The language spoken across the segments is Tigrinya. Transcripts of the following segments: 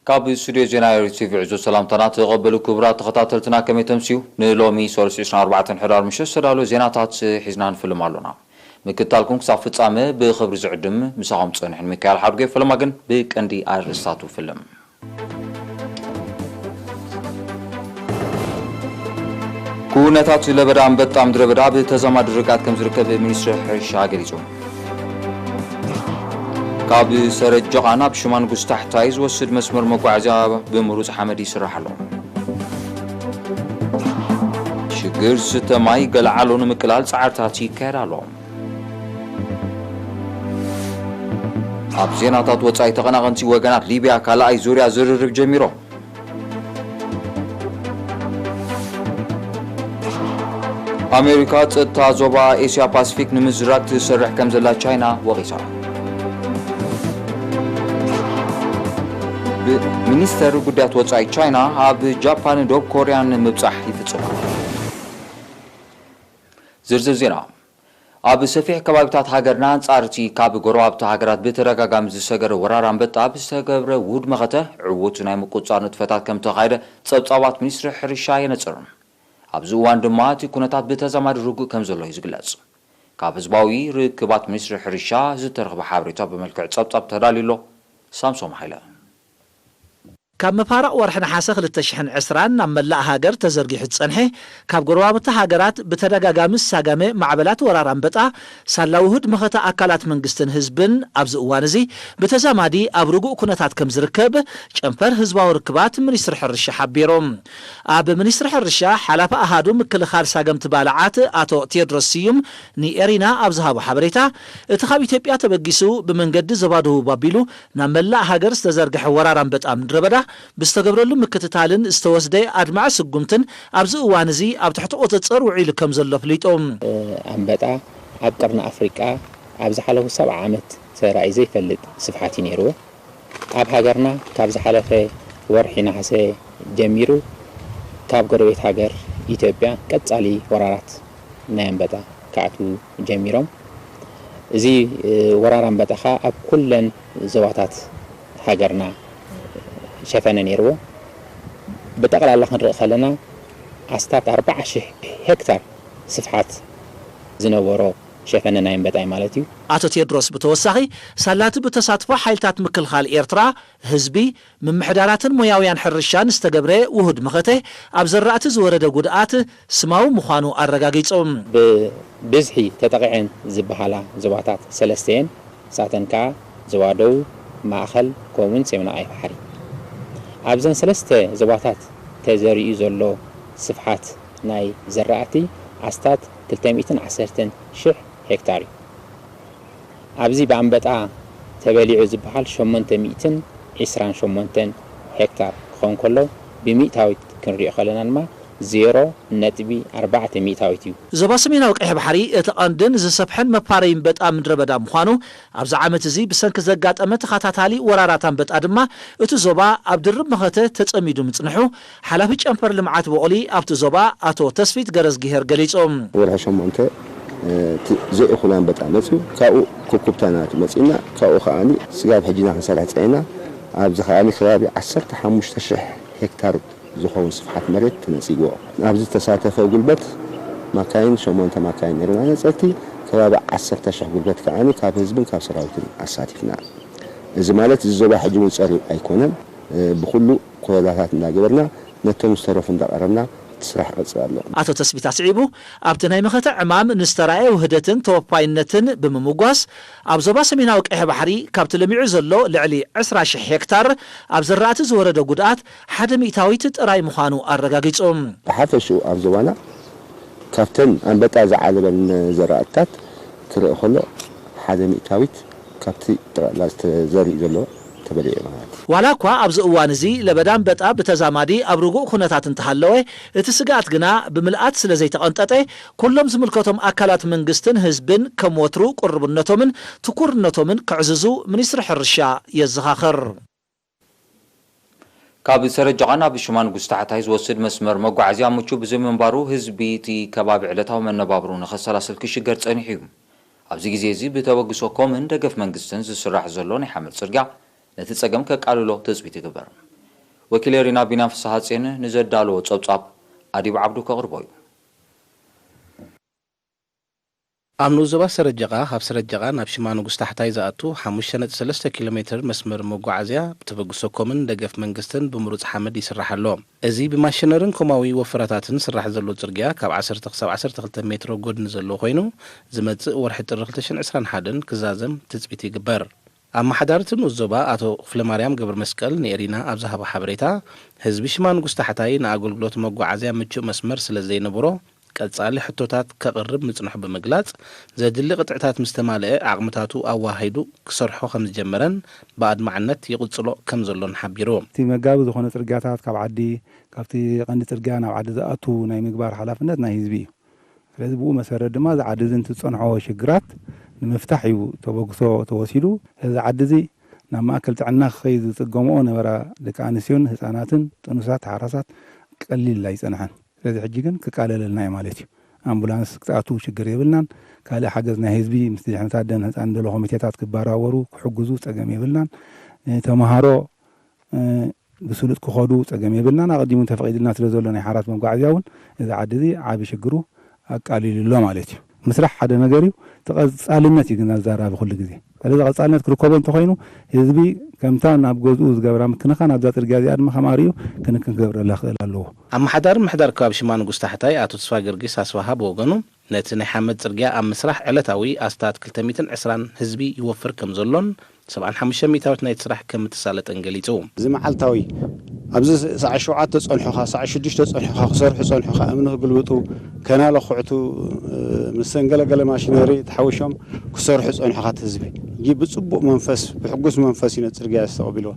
ካብ ስቱድዮ ዜና ኤሪ ቲቪ ዕዙዝ ሰላምታና ተቐበሉ ክቡራት ተኸታተልትና፣ ከመይ ተምስዩ? ንሎሚ ሰሉስ ዕስራን ኣርባዕተን ሕዳር ምሸት ዝተዳለወ ዜናታት ሒዝና ንፍልም ኣሎና። ምክትታልኩም ክሳብ ፍጻመ ብኽብሪ ዝዕድም ምሳኹም ጸንሕን ሚካኤል ሓድጎ። ፈለማ ግን ብቀንዲ ኣርእስታቱ ፍልም። ኩነታት ለበዳ ኣንበጣ ምድረ በዳ ብተዛማዲ ርግኣት ከም ዝርከብ ሚኒስትሪ ሕርሻ ገሊጹ። ካብ ሰረጀቓ ናብ ሽማንጉስ ታሕታይ ዝወስድ መስመር መጓዓዝያ ብምሩጽ ሓመድ ይስራሕ ኣሎ። ሽግር ዝስተ ማይ ገለዓሎ ንምቅላል ጻዕርታት ይካየድ ኣሎ። ኣብ ዜናታት ወጻኢ፣ ተቐናቐንቲ ወገናት ሊብያ ካልኣይ ዙርያ ዝርርብ ጀሚሮም። ኣሜሪካ ጸጥታ ዞባ ኤስያ ፓሲፊክ ንምዝራግ ትሰርሕ ከም ዘላ ቻይና ወቒሳ። ብ-፣ ሚኒስተር ጉዳያት ወጻኢ ቻይና ኣብ ጃፓን ዶብ ኮርያን ምብጻሕ ይፍጽም። ዝርዝር ዜና። ኣብ ሰፊሕ ከባቢታት ሃገርና ኣንጻር እቲ ካብ ጎረባብቲ ሃገራት ብተደጋጋሚ ዝሰገረ ወራር ኣንበጣ ብዝተገብረ ውሁድ መኸተ ዕዉት ናይ ምቁጽጻር ንጥፈታት ከም ተኻየደ ጸብጻባት ሚኒስትሪ ሕርሻ የነጽር። ኣብዚ እዋን ድማ እቲ ኩነታት ብተዛማዲ ርጉእ ከም ዘሎ እዩ ዝግለጽ። ካብ ህዝባዊ ርክባት ሚኒስትሪ ሕርሻ ዝተረኽበ ሓበሬታ ብመልክዕ ጸብጻብ ተዳልዩ ኣሎ። ሳምሶም ሃይለ። ካብ መፋርቕ ወርሒ ነሓሰ ክልተ ሽሕን ዕስራን ናብ መላእ ሃገር ተዘርጊሑ ዝጸንሐ፣ ካብ ጎረባብቲ ሃገራት ብተደጋጋሚ ዝሳገመ ማዕበላት ወራር ኣንበጣ፣ ሳላ ውሁድ መኸተ ኣካላት መንግስትን ህዝብን ኣብዚ እዋን እዚ ብተዛማዲ ኣብ ርጉእ ኩነታት ከም ዝርከብ ጨንፈር ህዝባዊ ርክባት ሚኒስትሪ ሕርሻ ሓቢሩ። ኣብ ሚኒስትሪ ሕርሻ ሓላፊ ኣሃዱ ምክልኻል ሳገምቲ ባልዓት ኣቶ ቴድሮስ ስዩም ንኤሪና ኣብ ዝሃቦ ሓበሬታ፣ እቲ ካብ ኢትዮጵያ ተበጊሱ ብመንገዲ ዞባ ደቡብ ኣቢሉ ናብ መላእ ሃገር ዝተዘርግሐ ወራር ኣንበጣ ምድረ በዳ ብዝተገብረሉ ምክትታልን ዝተወስደ ኣድማዒ ስጉምትን ኣብዚ እዋን እዚ ኣብ ትሕቲ ቁጽጽር ውዒሉ ከም ዘሎ ኣፍሊጡ። ኣንበጣ ኣብ ቀርኒ ኣፍሪቃ ኣብ ዝሓለፉ ሰብዓ ዓመት ተራእዩ ዘይፈልጥ ስፍሓት እዩ ነይርዎ። ኣብ ሃገርና ካብ ዝሓለፈ ወርሒ ነሓሰ ጀሚሩ ካብ ጎረቤት ሃገር ኢትዮጵያ ቀጻሊ ወራራት ናይ ኣንበጣ ክኣትዉ ጀሚሮም። እዚ፣ እ፣ ወራር ኣንበጣ ኸኣ ኣብ ኩለን ዞባታት ሃገርና ሸፈነ ነይርዎ። ብጠቕላላ ክንርኢ ከለና ኣስታት ኣርባዓ ሽሕ ሄክታር ስፍሓት ዝነበሮ ሸፈነ ናይ ኣንበጣ እዩ ማለት እዩ። ኣቶ ቴድሮስ ብተወሳኺ፣ ሳላቲ ብተሳትፎ ሓይልታት ምክልኻል ኤርትራ፣ ህዝቢ፣ ምምሕዳራትን ሞያውያን ሕርሻን ዝተገብረ ውሁድ መኸተ ኣብ ዘራእቲ ዝወረደ ጉድኣት ስማዊ ምዃኑ ኣረጋጊጹ። ብብዝሒ ተጠቒዐን ዝበሃላ ዞባታት ሰለስተ እየን። ንሳተን ከኣ ዞባ ደቡብ፣ ማእኸል፣ ከምኡውን ሰሜናዊ ቀይሕ ባሕሪ። ኣብዘን ሰለስተ ዞባታት ተዘሪኡ ዘሎ ስፍሓት ናይ ዘራእቲ ኣስታት ክልተ ሚእትን ዓሰርተን ሽሕ ሄክታር እዩ። ኣብዚ ብኣንበጣ ተበሊዑ ዝበሃል ሸሞንተ ሚእትን ዕስራን ሸሞንተን ሄክታር ክኸውን ከሎ፣ ብሚእታዊት ክንሪኦ ከለና ድማ ዜሮ ነጥቢ ኣርባዕተ ሚእታዊት እዩ። ዞባ ሰሜናዊ ቀይሕ ባሕሪ እቲ ቀንድን ዝሰፍሐን መፋረዪ ኣንበጣ ምድረ በዳ ምዃኑ፣ ኣብዚ ዓመት እዚ ብሰንኪ ዘጋጠመ ተኸታታሊ ወራራት ኣንበጣ ድማ እቲ ዞባ ኣብ ድርብ መኸተ ተጸሚዱ ምጽንሑ ሓላፊ ጨንፈር ልምዓት ብቑሊ ኣብቲ ዞባ ኣቶ ተስፊት ገረዝግሄር ገሊጹ። ወርሒ ሸሞንተ፣ እ፣ እቲ ዘይእኹል ኣንበጣ መጺኡ፣ ካብኡ ኩብኩብታ ናቱ መጺእና፣ ካብኡ ከኣኒ ስጋብ ሕጂና ክንሰርሕ ጸኒሕና። ኣብዚ ከኣኒ ከባቢ ዓሰርተ ሓሙሽተ ሽሕ ሄክታር ዝኸውን ስፍሓት መሬት ተነጺግዎ። ኣብዚ ዝተሳተፈ ጉልበት ማካይን፣ ሸሞንተ ማካይን ነይርና ነጸርቲ፣ ከባቢ ዓሰርተ ሽሕ ጉልበት ከኣኒ ካብ ህዝብን ካብ ሰራዊትን ኣሳቲፍና። እዚ ማለት እዚ ዞባ ሕጂ እውን ጸሪብ ኣይኮነን። እ፣ ብኹሉ ኮለላታት እንዳገበርና ነቶም ዝተረፉ እንዳቐረብና እቲ ስራሕ ይቐጽል ኣሎ። ኣቶ ተስፊት ኣስዒቡ፣ ኣብቲ ናይ መኸተ ዕማም ንዝተራእየ ውህደትን ተወፋይነትን ብምምጓስ፣ ኣብ ዞባ ሰሜናዊ ቀይሕ ባሕሪ ካብቲ ለሚዑ ዘሎ ልዕሊ ዕስራ ሽሕ ሄክታር ኣብ ዘራእቲ ዝወረደ ጉድኣት ሓደ ሚእታዊት ጥራይ ምዃኑ ኣረጋጊጹ። ብሓፈሽኡ ኣብ ዞባና ካብተን ኣንበጣ ዝዓለበን ዘራእትታት ክረአ ከሎ ሓደ ሚእታዊት ካብቲ ጠቕላላ ዝተዘሪኡ ዘሎ ተበሊዑ ማለት እዩ። ዋላ እኳ ኣብዚ እዋን እዚ ለበዳ ኣንበጣ ብተዛማዲ ኣብ ርጉእ ኩነታት እንተሃለወ፣ እቲ ስግኣት ግና ብምልኣት ስለ ዘይተቐንጠጠ፣ ኩሎም ዝምልከቶም ኣካላት መንግስትን ህዝብን ከም ወትሩ ቅርብነቶምን ትኩርነቶምን ከዕዝዙ ሚኒስትሪ ሕርሻ የዘኻኽር። ካብ ሰረጀቓ ናብ ሽማንጉስ ታሕታይ ዝወስድ መስመር መጓዓዝያ ምቹ ብዘይምንባሩ፣ ህዝቢ እቲ ከባቢ ዕለታዊ መነባብሮ ንኸሰላስል ክሽገር ጸኒሑ እዩ። ኣብዚ ግዜ እዚ ብተበግሶ ኮምን ደገፍ መንግስትን ዝስራሕ ዘሎ ናይ ሓመድ ጽርግያ ነቲ ጸገም ከቃልሎ ትጽቢት ይግበር። ወኪል ኤሪና ቢንያም ፍስሓጽዮን ንዘዳለዎ ጸብጻብ ኣዲብ ዓብዱ ከቕርቦ እዩ። ኣብ ንኡስ ዞባ ሰረጀቓ፣ ካብ ሰረጀቓ ናብ ሽማ ንጉስ ታሕታይ ዝኣቱ ሓሙሽተ ነጥቢ ሰለስተ ኪሎ ሜትር መስመር መጓዓዝያ ብተበግሶ ኮምን ደገፍ መንግስትን ብምሩጽ ሓመድ ይስራሕ ኣሎ። እዚ ብማሽነርን ኮማዊ ወፈራታትን ዝስራሕ ዘሎ ጽርግያ ካብ ዓሰርተ ክሳብ ዓሰርተ ክልተ ሜትሮ ጎድኒ ዘለዎ ኮይኑ፣ ዝመጽእ ወርሒ ጥሪ ክልተ ሽሕን ዕስራን ሓደን ክዛዘም ትጽቢት ይግበር። ኣመሓዳሪ እቲ ንኡስ ዞባ ኣቶ ክፍለማርያም ገብረመስቀል ንኤሪና ኣብ ዝሃቦ ሓበሬታ፣ ህዝቢ ሽማ ንጉስ ታሕታይ ንኣገልግሎት መጓዓዝያ ምቹእ መስመር ስለ ዘይነበሮ፣ ቀጻሊ ሕቶታት ከቕርብ ምጽንሑ ብምግላጽ፣ ዘድሊ ቅጥዕታት ምስ ተማልአ ዓቕምታቱ ኣወሃሂዱ ክሰርሖ ከም ዝጀመረን ብኣድማዕነት ይቕጽሎ ከም ዘሎን ሓቢሩ። እቲ መጋቢ ዝኾነ ጽርግያታት ካብ ዓዲ፣ ካብቲ ቀንዲ ጽርግያ ናብ ዓዲ ዝኣቱ ናይ ምግባር ሓላፍነት ናይ ህዝቢ እዩ። ስለዚ ብኡ መሰረት ድማ እዚ ዓዲ እዚ እንትጸንሖ ሽግራት ንምፍታሕ እዩ ተበግሶ ተወሲዱ። እዚ ዓዲ እዚ ናብ ማእከል ጥዕና ክኸይድ ዝጽገምኦ ነበራ ደቂ ኣንስትዮን ህጻናትን ጥኑሳት ሓራሳት ቀሊል ኣይጸንሐን። ስለዚ ሕጂ ግን ክቃለለልና እዩ ማለት እዩ። ኣምቡላንስ ክትኣቱ ሽግር የብልናን። ካልእ ሓገዝ ናይ ህዝቢ ምስ ድሕነት ኣደን ህጻን ደሎ ኮሚቴታት ክበራበሩ ክሕግዙ ጸገም የብልናን። እ፣ ተምሃሮ፣ እ፣ ብስሉጥ ክኸዱ ጸገም የብልናን። ኣቐዲሙ ተፈቒድልና ስለ ዘሎ ናይ ሓራት መጓዓዝያ እውን እዚ ዓዲ እዚ ዓቢ ሽግሩ ኣቃሊሉ ኣሎ ማለት እዩ። ምስራሕ ሓደ ነገር እዩ፣ እቲ ቀጻልነት እዩ ግን ኣዛራቢ ኩሉ ግዜ። ስለዚ ቀጻልነት ክርከቦ እንተኾይኑ ህዝቢ ከምታ ናብ ገዝኡ ዝገብራ ምክንኻን ኣብዛ ጽርግያ እዚኣ ድማ ከማሪኡ ክንክን ክገብረላ ክኽእል ኣለዎ። ኣመሓዳሪ ምሕዳር ከባቢ ሽማ ንጉስ ታሕታይ ኣቶ ተስፋ ጊዮርጊስ ኣስፍሃ ብወገኑ፣ ነቲ ናይ ሓመድ ጽርግያ ኣብ ምስራሕ ዕለታዊ ኣስታት ክልተ ሚእትን ዕስራን ህዝቢ ይወፍር ከም ዘሎን፣ ሰብዓን ሓሙሽተ ሚእታዊት ናይቲ ስራሕ ከም እተሳለጠን ገሊጹ። እዚ መዓልታዊ ኣብዚ ሰዓት ሸውዓተ ጸንሑኻ፣ ሰዓት ሽዱሽተ ጸንሑኻ፣ ክሰርሑ ጸንሑኻ፣ እምኒ ክግልብጡ፣ ከናለ ክኹዕቱ፣ እ፣ ምስ ሰንገለገለ ማሽነሪ ተሓዊሾም ክሰርሑ ጸንሑኻ፣ እቲ ህዝቢ ሕጂ ብጽቡቕ መንፈስ፣ ብሕጉስ መንፈስ እዩ ነቲ ጽርግያ ዝተቐቢልዎ።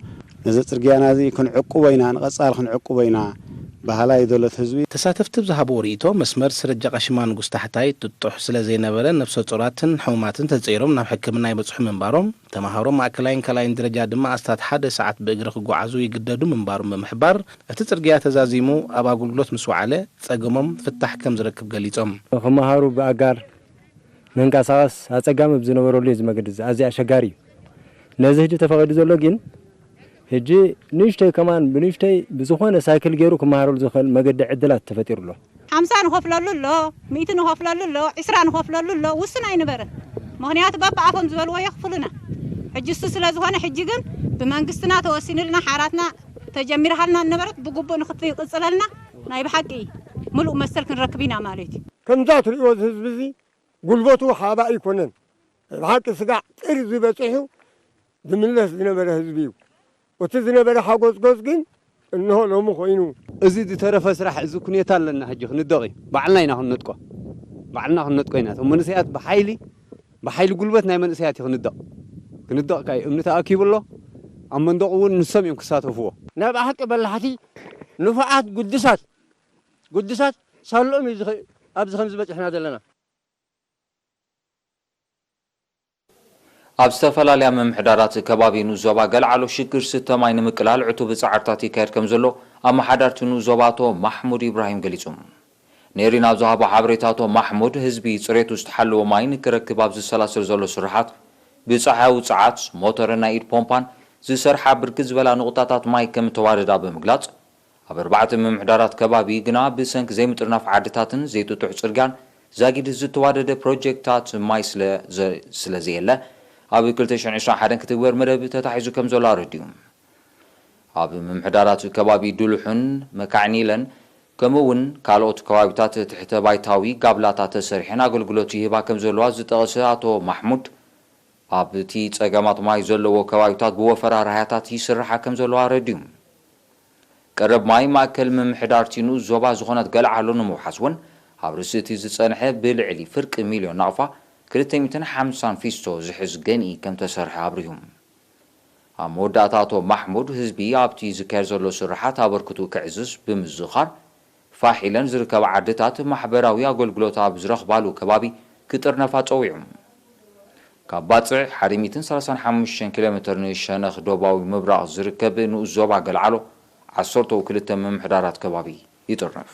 ነዚ ጽርግያና እዚ ክንዕቅቦ ኢና፣ ንቐጻሊ ክንዕቅቦ ኢና በሃላይ ዘሎ እቲ ህዝቢ። ተሳተፍቲ ብዝሃብዎ ርእይቶ፣ መስመር ስረጃ ቃሽማ ንጉስ ታሕታይ ጥጡሕ ስለ ዘይነበረ፣ ነብሰ ጾራትን ሕሙማትን ተጸይሮም ናብ ሕክምና ይበጽሑ ምንባሮም፣ ተመሃሮ ማእከላይን ካልኣይን ደረጃ ድማ ኣስታት ሓደ ሰዓት ብእግሪ ክጓዓዙ ይግደዱ ምንባሮም ብምሕባር፣ እቲ ጽርግያ ተዛዚሙ ኣብ ኣገልግሎት ምስ ወዓለ፣ ጸገሞም ፍታሕ ከም ዝረክብ ገሊጾም። ክመሃሩ ብኣጋር ምንቀሳቐስ ኣጸጋሚ ኣብ ዝነበረሉ እዩ፣ እዚ መገዲ እዚ ኣዝዩ ኣሸጋሪ እዩ። ነዚ ሕጂ ተፈቒዱ ዘሎ ግን፣ ሕጂ ንእሽተይ ከማን ብንእሽተይ ብዝኾነ ሳይክል ገይሩ ክመሃረሉ ዝኽእል መገዲ ዕድላት ተፈጢሩ ኣሎ። ሓምሳ ንኸፍለሉ ኣሎ፣ ሚእቲ ንኸፍለሉ ኣሎ፣ ዕስራ ንኸፍለሉ ኣሎ፣ ውሱን ኣይነበረን። ምኽንያቱ በብኣፎም ዝበልዎ የኽፍሉና። ሕጂ እሱ ስለ ዝኾነ፣ ሕጂ ግን ብመንግስትና ተወሲኑልና፣ ሓራትና ተጀሚርሃልና ነበረት ብግቡእ ንክትቅጽለልና ናይ ብሓቂ ምሉእ መሰል ክንረክብ ኢና ማለት እዩ። ከምዛ ትርእይዎ እዚ ህዝቢ እዚ ጉልበቱ ሓባ ኣይኮነን። ናይ ብሓቂ ስጋዕ ጥርዚ በጺሑ ዝምለስ ዝነበረ ህዝቢ እዩ። እቲ ዝነበረ ሓጎዝጎዝ ግን እንሆ ሎሚ ኮይኑ። እዚ ዝተረፈ ስራሕ፣ እዚ ኩኔታ ኣለና፣ ሕጂ ክንደቕ እዩ። ባዕልና ኢና ክንነጥቆ። ባዕልና ክንነጥቆ ኢና። እቶም መንእሰያት ብሓይሊ፣ ብሓይሊ ጉልበት ናይ መንእሰያት እዩ ክንደቕ። ክንደቕ ካይ እምኒ ተኣኪቡ ኣሎ። ኣብ መንደቑ እውን ንሶም እዮም ክሳተፍዎ። ናይ ብሓቂ በላሕቲ፣ ንፉዓት፣ ግዱሳት፣ ግዱሳት ሳልኦም እዩ ዝኸ-፣ ኣብዚ ከምዚ በጺሕና ዘለና። ኣብ ዝተፈላለያ ምምሕዳራት ከባቢ ንኡስ ዞባ ገለዓሎ ሽግር ስተ ማይ ንምቅላል ዕቱብ ጻዕርታት ይካየድ ከም ዘሎ ኣመሓዳርቲ ንኡስ ዞባ ኣቶ ማሕሙድ ኢብራሂም ገሊጹ። ኔሪን ኣብ ዝሃቦ ሓበሬታ ኣቶ ማሕሙድ፣ ህዝቢ ጽሬቱ ዝተሓለወ ማይ ንክረክብ ኣብ ዝሰላሰል ዘሎ ስርሓት ብጸሓያዊ ጸዓት፣ ሞተርን ናይ ኢድ ፖምፓን ዝሰርሓ ብርክት ዝበላ ንቑጣታት ማይ ከም እተዋደዳ ብምግላጽ፣ ኣብ ኣርባዕተ ምምሕዳራት ከባቢ ግና ብሰንኪ ዘይምጥርናፍ ዓድታትን ዘይጥጡሕ ጽርግያን ዛጊድ ዝተዋደደ ፕሮጀክታት ማይ ስለ ዘ-፣ ስለ ዘየለ፣ ኣብ ክልተ ሽሕን ዕስራን ሓደን ክትግበር መደብ ተታሒዙ ከም ዘሎ ኣረዲኡ። ኣብ ምምሕዳራት ከባቢ ዱልሑን መካዕኒለን ከምኡ እውን ካልኦት ከባቢታት ትሕተ ባይታዊ ጋብላታት ተሰሪሐን ኣገልግሎት ይህባ ከም ዘለዋ ዝጠቐሰ ኣቶ ማሕሙድ፣ ኣብቲ ጸገማት ማይ ዘለዎ ከባቢታት ብወፈራ ራህያታት ይስርሓ ከም ዘለዋ ኣረዲኡ። ቀረብ ማይ ማእከል ምምሕዳር እቲ ንኡስ ዞባ ዝኾነት ገለዓሎ ንምውሓስ እውን ኣብ ርእሲ እቲ ዝጸንሐ ብልዕሊ ፍርቂ ሚልዮን ናቕፋ ክልተ ሚእትን ሓምሳን ፊስቶ ዝሕዝ ገንኢ ከም ተሰርሐ ኣብሪሁ። ኣብ መወዳእታ ኣቶ ማሕሙድ፣ ህዝቢ ኣብቲ ዝካየድ ዘሎ ስርሓት ኣበርክቱ ክዕዝዝ ብምዝኻር፣ ፋሕ ኢለን ዝርከባ ዓድታት ማሕበራዊ ኣገልግሎት ኣብ ዝረኽባሉ ከባቢ ክጥርነፋ ጸዊዑ። ካብ ባጽዕ ሓደ ሚእትን ሰላሳን ሓሙሽተን ኪሎ ሜትር ንሸነኽ ደቡባዊ ምብራቕ ዝርከብ ንኡስ ዞባ ገልዓሎ ዓሰርተው ክልተ ምምሕዳራት ከባቢ ይጥርነፍ።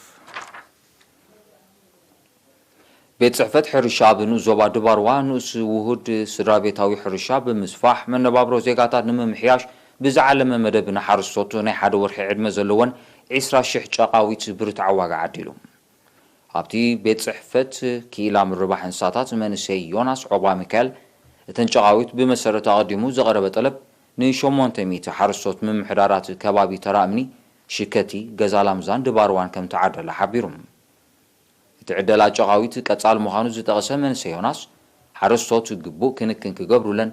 ቤት ጽሕፈት ሕርሻ ኣብ ንኡስ ዞባ ድባርዋ ንኡስ ውሁድ ስድራ ቤታዊ ሕርሻ ብምስፋሕ መነባብሮ ዜጋታት ንምምሕያሽ ብዝዓለመ መደብ ንሓረስቶት ናይ ሓደ ወርሒ ዕድመ ዘለወን ዕስራ ሽሕ ጨቓዊት ብርትዓዊ ዋጋ ዓዲሉ። ኣብቲ ቤት ጽሕፈት ክኢላ ምርባሕ እንስሳታት መንእሰይ ዮናስ ዖባ ሚካኤል፣ እተን ጨቓዊት ብመሰረት ኣቐዲሙ ዝቐረበ ጠለብ ንሸሞንተ ሚእቲ ሓረስቶት ምምሕዳራት ከባቢ ተራ እምኒ፣ ሽከቲ፣ ገዛ ላምዛን ድባርዋን ከም ተዓደላ ሓቢሩ። እቲ ዕደላ ጨቓዊት ቀጻሊ ምዃኑ ዝጠቐሰ መንእሰይ ዮናስ፣ ሓረስቶት ግቡእ ክንክን ክገብሩለን፣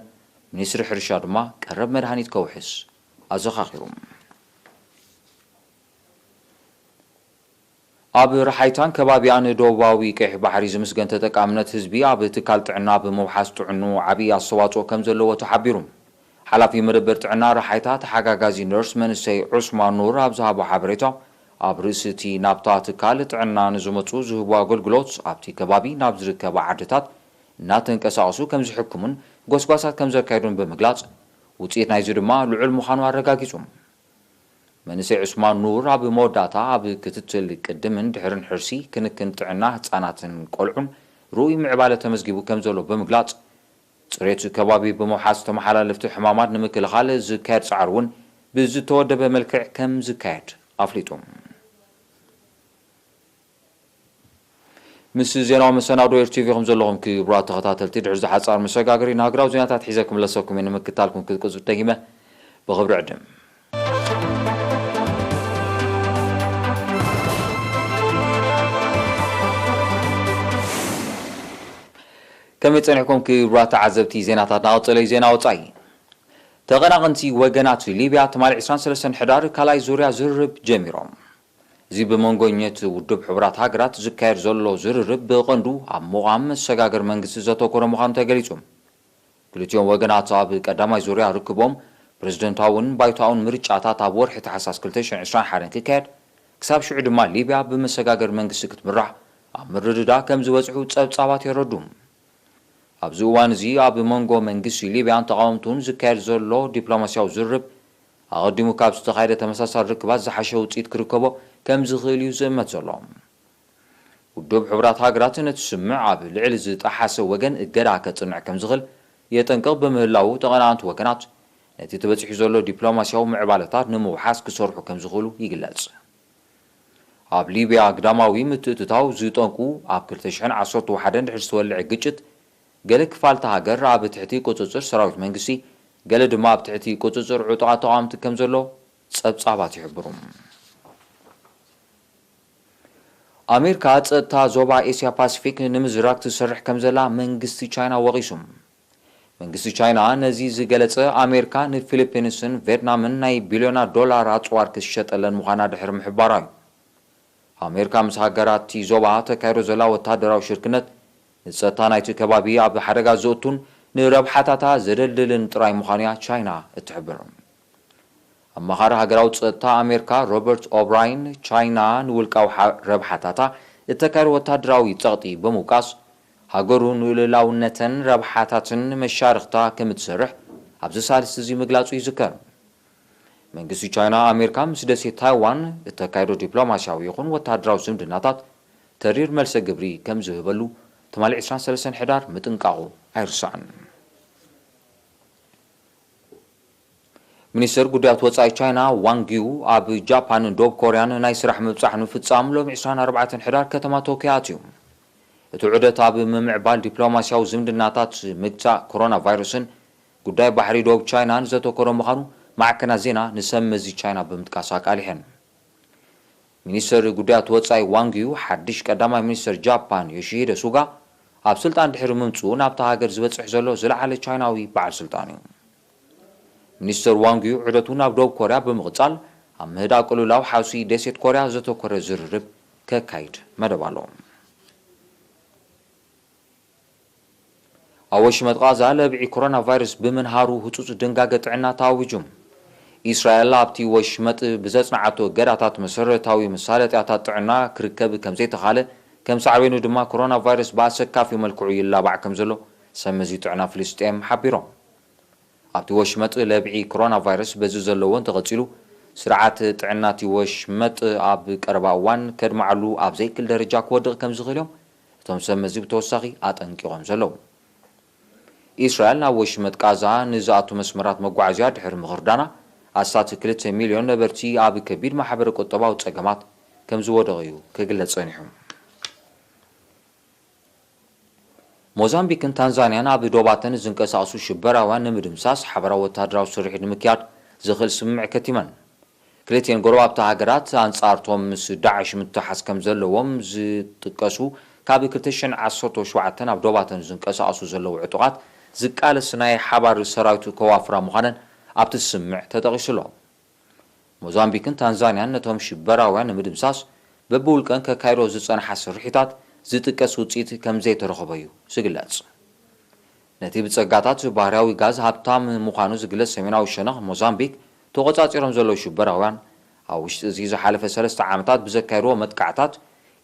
ሚኒስትሪ ሕርሻ ድማ ቀረብ መድሃኒት ከውሕስ ኣዘኻኺሩ። ኣብ ረሓይታን ከባቢኣን ደቡባዊ ቀይሕ ባሕሪ ዝምስገን ተጠቃምነት ህዝቢ ኣብ ትካል ጥዕና ብምውሓስ ጥዕኑ ዓብዪ ኣስተዋፅኦ ከም ዘለዎ ተሓቢሩ። ሓላፊ መደበር ጥዕና ረሓይታ ተሓጋጋዚ ነርስ መንእሰይ ዑስማን ኑር ኣብ ዝሃቦ ሓበሬታ፣ ኣብ ርእሲ እቲ ናብታ ትካል ጥዕና ንዝመፁ ዝህቡ ኣገልግሎት ኣብቲ ከባቢ ናብ ዝርከባ ዓድታት እናተንቀሳቐሱ ከም ዝሕክሙን ጎስጓሳት ከም ዘካየዱን ብምግላፅ፣ ውፅኢት ናይዚ ድማ ልዑል ምዃኑ ኣረጋጊፁ። መንእሰይ ዑስማን ኑር ኣብ መወዳእታ፣ ኣብ ክትትል ቅድምን ድሕርን ሕርሲ፣ ክንክን ጥዕና ህፃናትን ቆልዑን ርኡይ ምዕባለ ተመዝጊቡ ከም ዘሎ ብምግላፅ፣ ፅሬት ከባቢ ብምውሓስ ተመሓላለፍቲ ሕማማት ንምክልኻል ዝካየድ ፃዕሪ እውን ብዝተወደበ መልክዕ ከም ዝካየድ ኣፍሊጡ። ምስ ዜናዊ መሰናዶ ኤር ቲቪ ኢኹም ዘለኹም ክቡራት ተኸታተልቲ። ድሕሪ እዚ ሓጻር መሰጋገሪ ንሃገራዊ ዜናታት ሒዘ ክምለሰኩም እየ። ንምክታልኩም ክቅጽል ደጊመ ብኽብሪ ዕድም። ከመይ ጸኒሕኩም ክቡራት ተዓዘብቲ? ዜናታት ናቐጸለ እዩ። ዜና ወጻኢ። ተቐናቐንቲ ወገናት ሊብያ ትማሊ ዕስራን ሰለስተን ሕዳር ካልኣይ ዙርያ ዝርርብ ጀሚሮም። እዚ ብመንጎኘት ውድብ ሕቡራት ሃገራት ዝካየድ ዘሎ ዝርርብ ብቐንዱ ኣብ ምቋም መሰጋገር መንግስቲ ዘተኮረ ምዃኑ ተገሊጹ። ክልቲኦም ወገናት ኣብ ቀዳማይ ዙርያ ርክቦም ፕሬዝደንታውን ባይቶኣውን ምርጫታት ኣብ ወርሒ ታሕሳስ ክልተ ሽሕን ዕስራን ሓደን ክካየድ፣ ክሳብ ሽዑ ድማ ሊብያ ብመሰጋገር መንግስቲ ክትምራሕ ኣብ ምርድዳ ከም ዝበጽሑ ጸብጻባት የረዱ። ኣብዚ እዋን እዚ ኣብ መንጎ መንግስቲ ሊብያን ተቓወምቱን ዝካየድ ዘሎ ዲፕሎማስያዊ ዝርርብ፣ ኣቐዲሙ ካብ ዝተኻየደ ተመሳሳሊ ርክባት ዝሓሸ ውጽኢት ክርከቦ ከም ዝኽእል እዩ ዝእመት ዘሎ። ውድብ ሕቡራት ሃገራት ነቲ ስምምዕ ኣብ ልዕሊ ዝጠሓሰ ወገን እገዳ ከጽንዕ ከም ዝኽእል የጠንቅቕ ብምህላዉ፣ ተቐናቐንቲ ወገናት ነቲ ተበጺሑ ዘሎ ዲፕሎማስያዊ ምዕባለታት ንምውሓስ ክሰርሑ ከም ዝኽእሉ ይግለጽ። ኣብ ሊብያ ግዳማዊ ምትእትታው ዝጠንቁ፣ ኣብ ክልተ ሽሕን ዓሰርተ ሓደን ድሕሪ ዝተወልዐ ግጭት፣ ገለ ክፋልቲ ሃገር ኣብ ትሕቲ ቁጽጽር ሰራዊት መንግስቲ፣ ገለ ድማ ኣብ ትሕቲ ቁጽጽር ዕጡቓት ተቓወምቲ ከም ዘሎ ጸብጻባት ይሕብሩ። ኣሜሪካ ጸጥታ ዞባ ኤስያ ፓሲፊክ ንምዝራግ ትሰርሕ ከም ዘላ መንግስቲ ቻይና ወቒሱ። መንግስቲ ቻይና ነዚ ዝገለጸ፣ ኣሜሪካ ንፊሊፒንስን ቬትናምን ናይ ቢልዮናት ዶላር ኣጽዋር ክትሸጠለን ምዃና ድሕሪ ምሕባራ እዩ። ኣሜሪካ ምስ ሃገራት እቲ ዞባ ተካይዶ ዘላ ወታደራዊ ሽርክነት፣ ንጸጥታ ናይቲ ከባቢ ኣብ ሓደጋ ዘእቱን ንረብሓታታ ዘደልድልን ጥራይ ምዃኑ እያ ቻይና እትሕብር። ኣማኻሪ ሃገራዊ ጸጥታ ኣሜሪካ ሮበርት ኦብራይን፣ ቻይና ንውልቃዊ ሓ-፣ ረብሓታታ እተካይዶ ወታደራዊ ጸቕጢ ብምውቃስ፣ ሃገሩ ንልኡላውነተን ረብሓታትን መሻርኽታ ከም እትሰርሕ ኣብዚ ሳልስቲ እዚ ምግላጹ ይዝከር። መንግስቲ ቻይና፣ ኣሜሪካ ምስ ደሴት ታይዋን እተካይዶ ዲፕሎማስያዊ ይኹን ወታደራዊ ዝምድናታት ተሪር መልሰ ግብሪ ከም ዝህበሉ ትማሊ ዕስራን ሰለስተን ሕዳር ምጥንቃቑ ኣይርሳዕን። ሚኒስትር ጉዳያት ወጻኢ ቻይና ዋንግ ዩ ኣብ ጃፓንን ደቡብ ኮርያን ናይ ስራሕ ምብጻሕ ንምፍጻም ሎሚ ዕስራን ኣርባዕተን ሕዳር ከተማ ቶክዮ ኣትዩ። እቲ ዑደት ኣብ ምምዕባል ዲፕሎማስያዊ ዝምድናታት፣ ምግታእ ኮሮና ቫይረስን ጉዳይ ባሕሪ ደቡብ ቻይናን ዘተኮረ ምዃኑ ማዕከናት ዜና ንሰብ መዚ ቻይና ብምጥቃስ ኣቃሊሐን። ሚኒስትር ጉዳያት ወጻኢ ዋንግ ዩ፣ ሓድሽ ቀዳማይ ሚኒስትር ጃፓን ዮሺሂደ ሱጋ ኣብ ስልጣን ድሕሪ ምምጽኡ፣ ናብታ ሃገር ዝበጽሕ ዘሎ ዝለዓለ ቻይናዊ በዓል ስልጣን እዩ። ሚኒስትር ዋንግ ዩ ዑደቱ ናብ ደቡብ ኮርያ ብምቕጻል፣ ኣብ ምህዳእ ቅልውላው ሓውሲ ደሴት ኮርያ ዘተኮረ ዝርርብ ከካይድ መደብ ኣሎ። ኣብ ወሽመጥ ቃዛ ለብዒ ኮሮና ቫይረስ ብምንሃሩ ህጹጽ ድንጋገ ጥዕና ተኣዊጁ። ኢስራኤል ኣብቲ ወሽመጥ ብዘጽንዓቶ እገዳታት መሰረታዊ መሳለጥያታት ጥዕና ክርከብ ከም ዘይተኻለ፣ ከም ሳዕቤኑ ድማ ኮሮና ቫይረስ ብኣሰካፊ መልክዑ ይላባዕ ከም ዘሎ ሰብ መዚ ጥዕና ፍልስጤም ሓቢሮም። ኣብቲ ወሽመጥ ለብዒ ኮሮና ቫይረስ በዚ ዘለዎ እንተቐጺሉ፣ ስርዓት ጥዕና እቲ ወሽመጥ ኣብ ቀረባ እዋን ከድማዓሉ ኣብ ዘይክል ደረጃ ክወድቕ ከም ዝኽእል እዮም እቶም ሰብ መዚ ብተወሳኺ ኣጠንቂቖም ዘለዉ። ኢስራኤል ናብ ወሽመጥ ቃዛ ንዝኣቱ መስመራት መጓዓዝያ ድሕሪ ምኽርዳና፣ ኣስታት ክልተ ሚልዮን ነበርቲ ኣብ ከቢድ ማሕበረ ቁጠባዊ ጸገማት ከም ዝወደቑ እዩ ክግለጽ ጸኒሑ። ሞዛምቢክን ታንዛንያን ኣብ ዶባተን ዝንቀሳቐሱ ሽበራውያን ንምድምሳስ ሓበራዊ ወተሃደራዊ ስርሒት ንምክያድ ዝኽእል ስምምዕ ከቲመን። ክልቲኤን ጎረባብቲ ሃገራት ኣንጻርቶም ምስ ዳዕሽ ምትሓዝ ከም ዘለዎም ዝጥቀሱ ካብ ክልተ ሽሕን ዓሰርተ ሸውዓተን ኣብ ዶባተን ዝንቀሳቐሱ ዘለዉ ዕጡቓት ዝቃለስ ናይ ሓባር ሰራዊት ከዋፍራ ምዃነን ኣብቲ ስምምዕ ተጠቒሱ ኣሎ። ሞዛምቢክን ታንዛንያን ነቶም ሽበራውያን ንምድምሳስ በብውልቀን ከካይዶ ዝጸንሓ ስርሒታት ዝጥቀስ ውጽኢት ከም ዘይተረኸቦ እዩ ዝግለጽ። ነቲ ብጸጋታት ባህርያዊ ጋዝ ሃብታም ምዃኑ ዝግለጽ ሰሜናዊ ሸነኽ ሞዛምቢክ ተቖጻጺሮም ዘለዉ ሽበራውያን ኣብ ውሽጢ እዚ ዝሓለፈ ሰለስተ ዓመታት ብዘካየድዎ መጥቃዕታት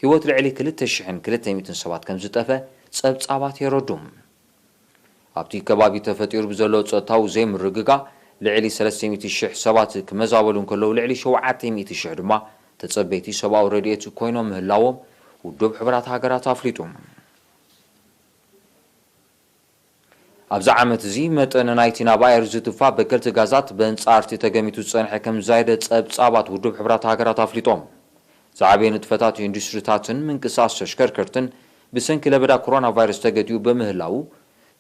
ህይወት ልዕሊ ክልተ ሽሕን ክልተ ሚእትን ሰባት ከም ዝጠፈ ጸብጻባት የረዱ። ኣብቲ ከባቢ ተፈጢሩ ብዘሎ ጸጥታዊ ዘይምርግጋእ ልዕሊ ሰለስተ ሚእቲ ሽሕ ሰባት ክመዛበሉ እንከለዉ ልዕሊ ሸውዓተ ሚእቲ ሽሕ ድማ ተጸበይቲ ሰብኣዊ ረድኤት ኮይኖም ምህላዎም ውድብ ሕቡራት ሃገራት ኣፍሊጡ። ኣብዚ ዓመት እዚ መጠን ናይቲ ናብ ኣየር ዝትፋ በከልቲ ጋዛት በንጻርቲ ተገሚቱ ዝጸንሐ ከም ዝዛየደ ጸብጻባት ውድብ ሕቡራት ሃገራት ኣፍሊጦም። ዝዓበየ ንጥፈታት ኢንዱስትሪታትን ምንቅስቓስ ተሽከርከርትን ብሰንኪ ለበዳ ኮሮና ቫይረስ ተገቲኡ ብምህላዉ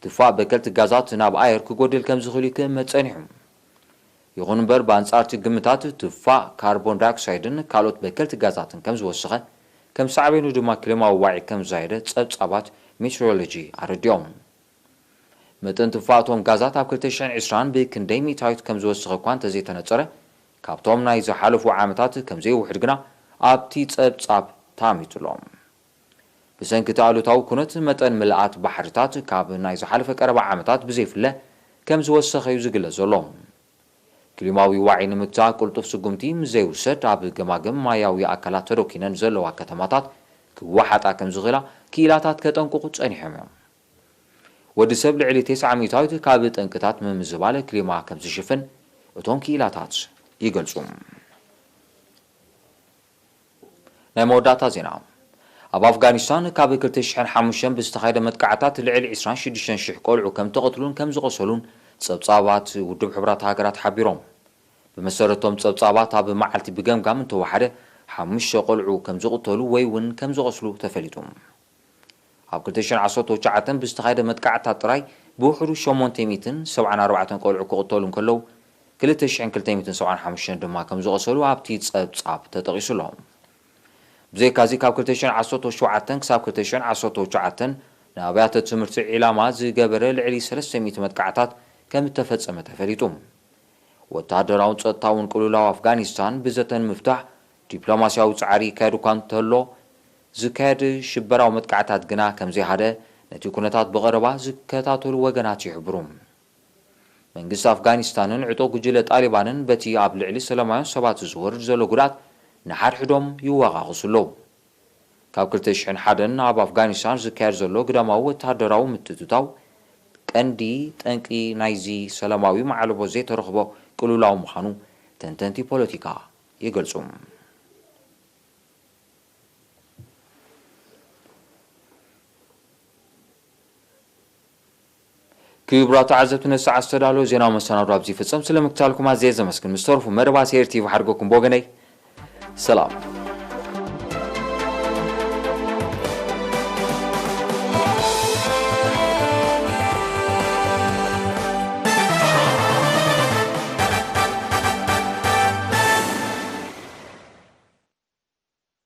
ትፋእ በከልቲ ጋዛት ናብ ኣየር ክጎድል ከም ዝኽእል እዩ ክእመት ጸኒሑ። ይኹን እምበር ብኣንጻርቲ ግምታት ትፋእ ካርቦን ዳይኦክሳይድን ካልኦት በከልቲ ጋዛትን ከም ዝወሰኸ ከም ሳዕቤኑ ድማ ክሊማዊ ዋዒ ከም ዝዛየደ ጸብጻባት ሜትሮሎጂ ኣረዲኦም። መጠን ትፋእቶም ጋዛት ኣብ ክልተ ሽሕን ዕስራን ብክንደይ ሚእታዊት ከም ዝወሰኸ እኳ እንተዘይተነጸረ ካብቶም ናይ ዝሓለፉ ዓመታት ከም ዘይውሕድ ግና ኣብቲ ጸብጻብ ተኣሚቱ ኣሎ። ብሰንኪ እቲ ኣሉታዊ ኩነት መጠን ምልኣት ባሕርታት ካብ ናይ ዝሓለፈ ቀረባ ዓመታት ብዘይፍለ ከም ዝወሰኸ እዩ ዝግለጽ ዘሎ። ክሊማዊ ዋዒ ንምግታእ ቅልጡፍ ስጉምቲ ምስ ዘይውሰድ ኣብ ገማግም ማያዊ ኣካላት ተዶኪነን ዘለዋ ከተማታት ክወሓጣ ከም ዝኽእላ ክኢላታት ከጠንቅቑ ጸኒሖም እዮም። ወዲ ሰብ ልዕሊ ተስዓ ሚእታዊት ካብ ጠንቅታት ምምዝባል ክሊማ ከም ዝሽፍን እቶም ክኢላታት ይገልጹ። ናይ መወዳእታ ዜና። ኣብ ኣፍጋኒስታን ካብ ክልተ ሽሕን ሓሙሽተን ብዝተኻየደ መጥቃዕታት ልዕሊ ዕስራን ሽዱሽተን ሽሕ ቆልዑ ከም ተቐትሉን ከም ዝቖሰሉን ጸብጻባት ውድብ ሕቡራት ሃገራት ሓቢሮም። ብመሰረቶም ጸብጻባት ኣብ መዓልቲ ብገምጋም እንተወሓደ ሓሙሽተ ቆልዑ ከም ዝቕተሉ ወይ እውን ከም ዝቖስሉ ተፈሊጡ። ኣብ ክልተ ሽሕን ዓሰርተ ትሽዓተን ብዝተኻየደ መጥቃዕትታት ጥራይ ብውሕዱ ሸሞንተ ሚእትን ሰብዓን ኣርባዕተን ቆልዑ ክቕተሉ እንከለዉ ክልተ ሽሕን ክልተ ሚእትን ሰብዓን ሓሙሽተን ድማ ከም ዝቖሰሉ ኣብቲ ጸብጻብ ተጠቒሱ ኣሎ። ብዘይካዚ ካብ ክልተ ሽሕን ዓሰርተ ሸውዓተን ክሳብ ክልተ ሽሕን ዓሰርተ ትሽዓተን ንኣብያተ ትምህርቲ ዒላማ ዝገበረ ልዕሊ ሰለስተ ሚእቲ መጥቃዕታት ከም እተፈጸመ ተፈሊጡ። ወተሃደራውን ጸጥታውን ቅልውላው ኣፍጋኒስታን ብዘተ ንምፍታሕ ዲፕሎማስያዊ ጻዕሪ ይካየድ እኳ እንተሎ ዝካየድ ሽበራዊ መጥቃዕታት ግና ከም ዘይሃደ ነቲ ኩነታት ብቐረባ ዝከታተሉ ወገናት ይሕብሩ። መንግስቲ ኣፍጋኒስታንን ዕጡቕ ጉጅለ ጣሊባንን በቲ ኣብ ልዕሊ ሰላማውያን ሰባት ዝወርድ ዘሎ ጉድኣት ንሓድሕዶም ይወቓቕሱ ኣለዉ። ካብ ክልተ ሽሕን ሓደን ኣብ ኣፍጋኒስታን ዝካየድ ዘሎ ግዳማዊ ወተሃደራዊ ምትእትታው ቀንዲ ጠንቂ ናይዚ ሰላማዊ ማዕለቦ ዘይተረኽቦ ቅልውላው ምዃኑ ተንተንቲ ፖለቲካ ይገልጹ። ክቡራት ተዓዘብቲ ነዚ ሰዓት ዝተዳለወ ዜናዊ መሰናዶ ኣብዚ ይፍጸም። ስለ ምክታልኩም ኣዝየ ዘመስግን። ምስ ተረፉ መደባት ሴር ቲቪ ሓድገኩም ብወገነይ ሰላም።